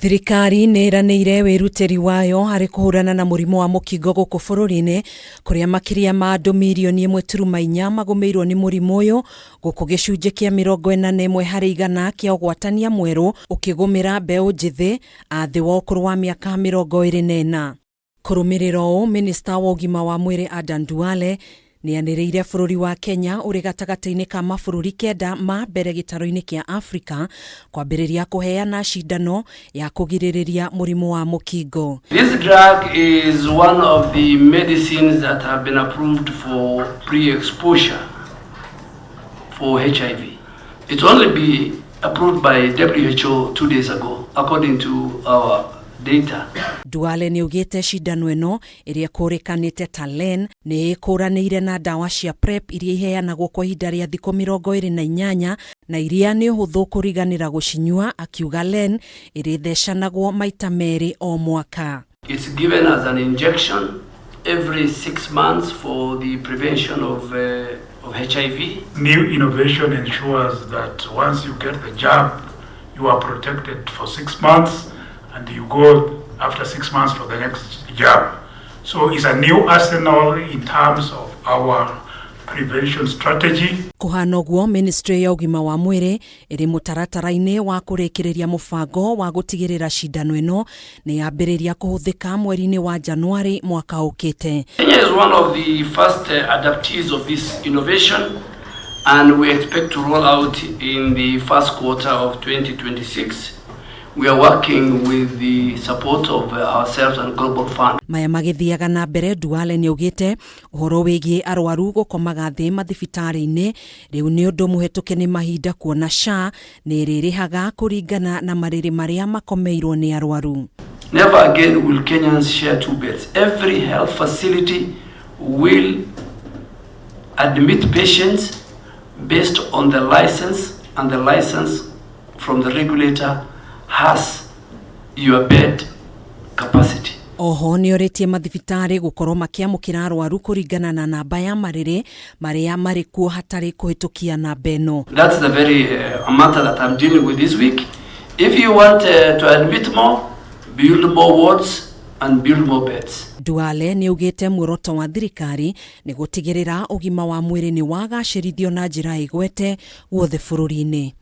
Thirikari nĩ ĩranĩire wĩrutĩri wayo harĩ kũhũrana na mũrimũ wa mũkingo gũkũ bũrũri-inĩ, kũrĩa makĩria ma andũ mirioni 1.4 magũmĩirwo nĩ mũrimũ ũyũ, gũkũ gĩcunjĩ kĩa 41% kĩa ũgwatania mwerũ ũkĩgũmĩra mbeũ njĩthĩ a thĩ wa ũkũrũ wa mĩaka 24. Kũrũmĩrĩra ũũ, Minista wa ũgima wa mwĩrĩ Adan Duale nĩanĩrĩire bũrũri wa Kenya ũrĩ gatagatĩ-inĩ ka mabũrũri 9 ma mbere gĩtarũ-inĩ kĩa Afrika kwambĩrĩria kũheana cindano ya kũgirĩrĩria mũrimũ wa mũkingo. This drug is one of the medicines that have been approved for pre-exposure for HIV. It's only been approved by WHO 2 days ago, according to our data. Duale nĩaugĩte cindano ĩno, ĩrĩa ĩkũrĩkanĩte ta Len, nĩ ĩkũranĩire na ndawa cia PrEP iria iheanagwo kwa ihinda rĩa thikũ 28 na iria nĩ ũhũthũ kũriganĩra gũcinyua. Akiuga Len ĩrĩthecanagwo maita 2 o mwaka. It's given as an injection every 6 months for the prevention of HIV. New innovation ensures that once you get the jab, you are protected for 6 months and you go after 6 months for the next jab. So it's a new arsenal in terms of our prevention strategy. Kũhana ũguo, ministry ya ũgima wa mwĩrĩ ĩrĩ mũtaratara-inĩ wa kũrĩkĩrĩria mũbango wa gũtigĩrĩra cindano ĩno nĩ yambĩrĩria kũhũthĩka mweri-inĩ wa Januarĩ mwaka ũkĩte. Kenya is one of the first adaptees of this innovation, and we expect to roll out in the first quarter of 2026. We are working with the support of ourselves and Global Fund. Maya magĩthiaga na mbere, Duale nĩaugĩte ũhoro wĩgiĩ arwaru gũkomaga thĩ mathibitarĩ-inĩ rĩu nĩ ũndũ mũhetũke nĩ mahinda, kuona SHA nĩ ĩrĩrĩhaga kũringana na marĩrĩ marĩa makomeirwo nĩ arwaru. Never again will Kenyans share two beds. Every health facility will admit patients based on the license, and the license from the regulator has your bed capacity. Oho nĩ orĩtie mathibitarĩ gũkorwo makĩamũkĩra arwaru kũringana na namba ya marĩrĩ marĩa marĩ kuo hatarĩ kũhĩtũkia namba ĩno. That's the very matter that I'm dealing with this week. If you want to admit more, build more wards and build more beds. Duale nĩ augĩte muoroto wa thirikari nĩ gũtigĩrĩra ũgima wa mwĩrĩ nĩ wagacĩrithio na njĩra ĩgwete guothe bũrũri-inĩ.